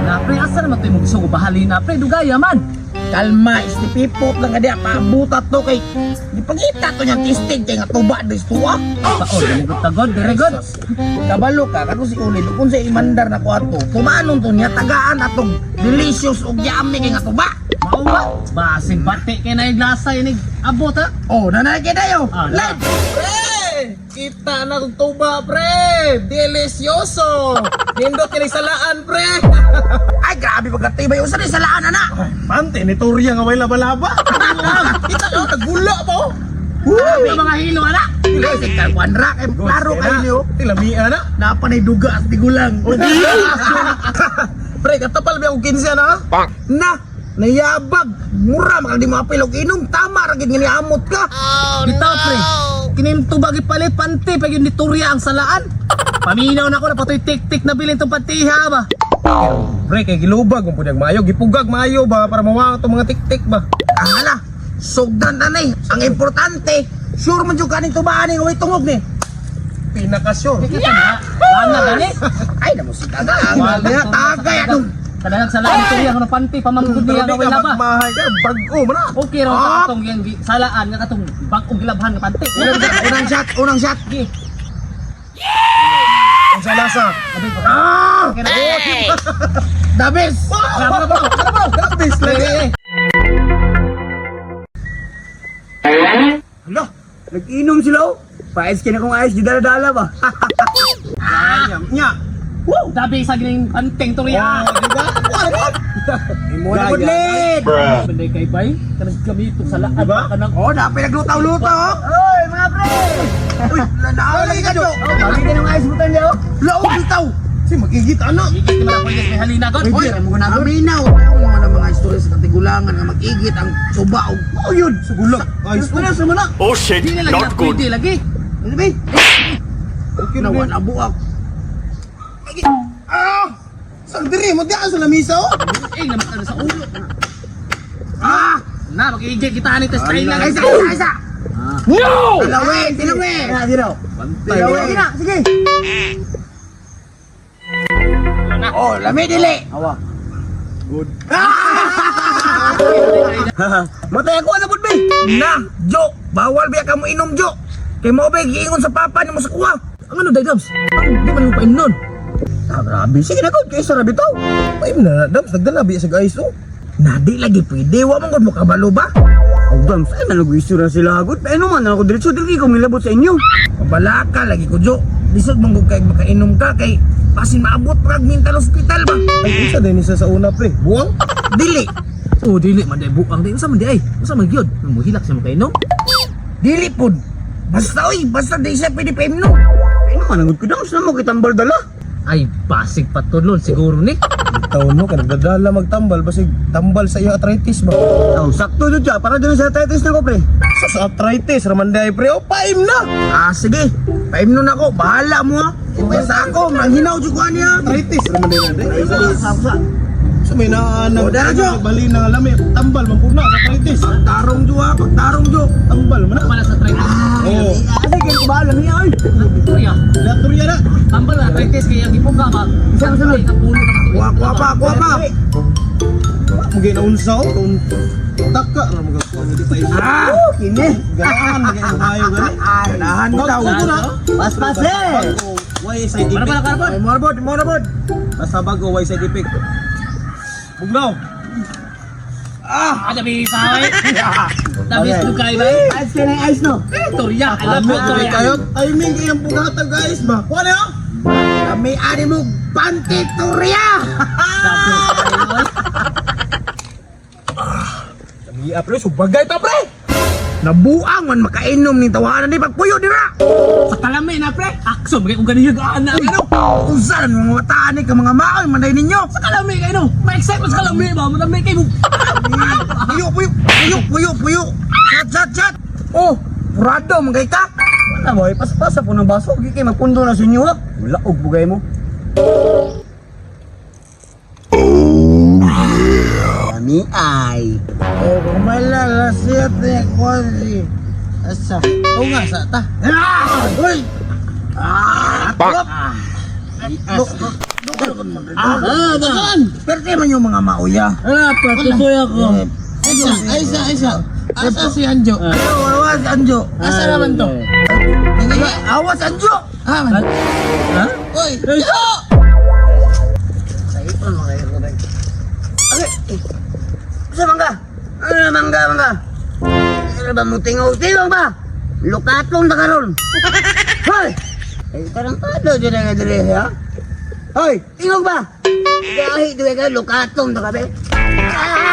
Na pre, asa naman to imong gusto ko bahalina pre, dugaya man. Kalma, istipipot lang ka diya, paabutat to kay gipangita to niyang tistig kay nga tuba do istuwa. Oh, dili tagod, dili god. Kabalo ka, kato si Ulid, kung sa imandar na ko ato, kumanon to niya, tagaan atong delicious ug yummy kay nga tuba. Mao ba? Basig bati kay na lasa inig abot ha. Oh, nanay kay dayo. Ah, na. Live! Pre! Kita na kong tuba, pre! Delicioso! Nindot kini salaan, pre! Ay, grabe pagkatibay. Usa ni salaan na na. Pante, ni Toria nga way laba-laba. Kita ka, nagula pa, oh! Grabe mga hilo ana. Ay, si Kalwan ra, kay klaro kayo niyo. Tilamia na. Napanay duga at tigulang. Pre, katapal ba akong 15 na? Na, nayabag. Mura, makal di mo apil og inom. Tama, ra gid nga niamot ka. Bitaw pre. Kinim tubag ipalit panty pag yun ni Turya ang salaan. Paminaw na ko na patoy tik-tik na bilin tong pantiha ba. Pre, kay gilubag kung punyag maayo, gipugag maayo ba para mawang itong mga tik-tik ba? Ang hala, sugdan na ni. Ang importante, sure man jud kaning tubaan ni way tungog ni. Pinaka-sure. Kita na. Lana gani. Ay, namo si taga. Tagay anong Kadalag salaan ni Turya nga panty pamanggod Pero niya di nga ka way laba. magmahay ka, bago man na. Okay raw ka katong yang salaan nga katong bag-ong gilabhan nga panty. Unang shot, unang shot. Sige. Ang sa lasa. Ah! Okay na. The best! Grabe na bro. Grabe, lagi. Hala, nag-inom sila oh. Paes kina kong ayos, gidala-dala ba? Nya. Woo! Dabi sa gining panting Turya. Oh, di ba? Wala ba? Imo na gud lid. Banday kay bay kanang gamitong salaan Diba? kanang Oh, dapat naglutaw-lutaw. Oh. Oy, mga pre! Uy, naaway ka do. Kami ka ng ayos mo tayo, oh. Laog bitaw. Si magigit ano? Igit man ako may halina god. Uy, aminaw. Ang mga na mga istorya sa katigulangan nga mag-igit ang suba og Oh, yun. Sa gulag. Ayos Wala sa mana. Oh shit, Di na lagi na not good. pwede lagi. Ano ba? Okay na Nawan abuak. Ah! Saan diri mo diyan sa lamisa oh? Eh, naman ka na sa ulo. Ah! Na, mag-iigit kita ni test train lang. Ay, isa, isa, isa. No! Tilawi, tilawi. Na, dito. Tilawi. Sige na, sige. Oh, lami dili. Awa. Good. Matay ako, ano pud be? Na, Jo, bawal biya ka mo inom, Jo. Kay mo ba giingon sa papa nimo sa kuwa? Ang ano, Dagdams? Ang di man mo paimnon. nun. Ah, grabe. Sige na ko, kay sa bitaw. Ay na, dams nagdala biya sa guys oh. Na di lagi pwede, wa man gud mo kabalo ba? Oh, dams, ay nalugwiso na sila agad. Pero man ako diretso dili ko milabot sa inyo. Mabalaka lagi ko, Jo. Lisod man gud kay makainom ka kay pasin maabot pa kag mental hospital ba? Ay unsa din isa sa una pre? Buwang? Dili. Oh, dili man day buang day. Unsa man di ay? Unsa man gyud? Muhilak siya mo kay no? Dili pud. Basta oy, basta di siya pwede paimno. Ay naman, ang ko dams na mo kitambal dala. Ay, basig patulon siguro ni. Bitaw no ka nagdadala magtambal basig tambal sa iyang arthritis ba? Oh, sakto jud siya para dun sa arthritis na ko pre. Sa arthritis raman day pre oh paim na. Ah, sige. Paimno na ko. Bahala mo ha. Basta ako, manghinaw jud ko ani ha. Arthritis raman day na day. Sakto. Sa may naanang Oh, dara, Jo. bali na nga lami tambal man pud na sa arthritis. Pagtarong jo ha, pagtarong jo. Tambal man na. Wala sa arthritis. Oh, Ah, sige, ko bahala niya oy. Turya. Laturya na. Tambal na arthritis kay ang gipuga ba. Isa ka sunod. Ang pulo na katuig. Kuha, kuha pa, kuha pa. Mugay na unsa oh. Taka ra magakuha ni pa imo. Ah, Oh, kini. Ganahan magay maayo gani. ganahan mo daw. Bago na. Pas pas eh. Bago, Why side Para effect? para para. Ay, mo na bod, mo na bod. Basta bago why side effect. Bugnaw. Ah, dabi sa ay. Dabi sa kay bay. Ice ka ng ice no. Turya, I love you Turya. Kayo timing kay ang pugatag guys ba. Kuha na. Kami ani mo pantiturya. Lami pre subagay ta pre. Nabuang man makainom ning tawanan ni pagpuyo dira. Sa kalami na pre. Akso magay kung ganiyag ana ano. Unsa na mga bataan ni ka mga maoy manday ninyo. Sa kalami kay no. Ma-excite mo sa kalami ba? Madami kay mo. Puyo, puyo, puyo, puyo, puyo. Chat, chat, chat. Oh, purado man kay ka. Wala boy, paspasa po ng baso. Gi kay magpundo na sa inyo ha. Wala og bugay mo. Oh yeah. Kami ay. Oh, kumala la siete quasi. Asa. Oo nga sa ta. Ah! Uy! Ah! Bang. Ah! Ah, Swerte man yung mga mauya. Ah, patutoy ako. Aysa, aysa, aysa. Asa si Anjo? Pero awas Anjo. Asa naman to? Awas Anjo. Ah, man. Ha? Oy! Yo! Sa ipon mga kayo ko. Okay. Sa mangga. Ano mangga mangga? Ano ba mo tingaw tingaw ba? Lukatlong na karon. Hoy! Ay tarantado dyan nga dire ha. Hoy, tingog ba? Gahi duwe ka lukatlong na kabe. Ah!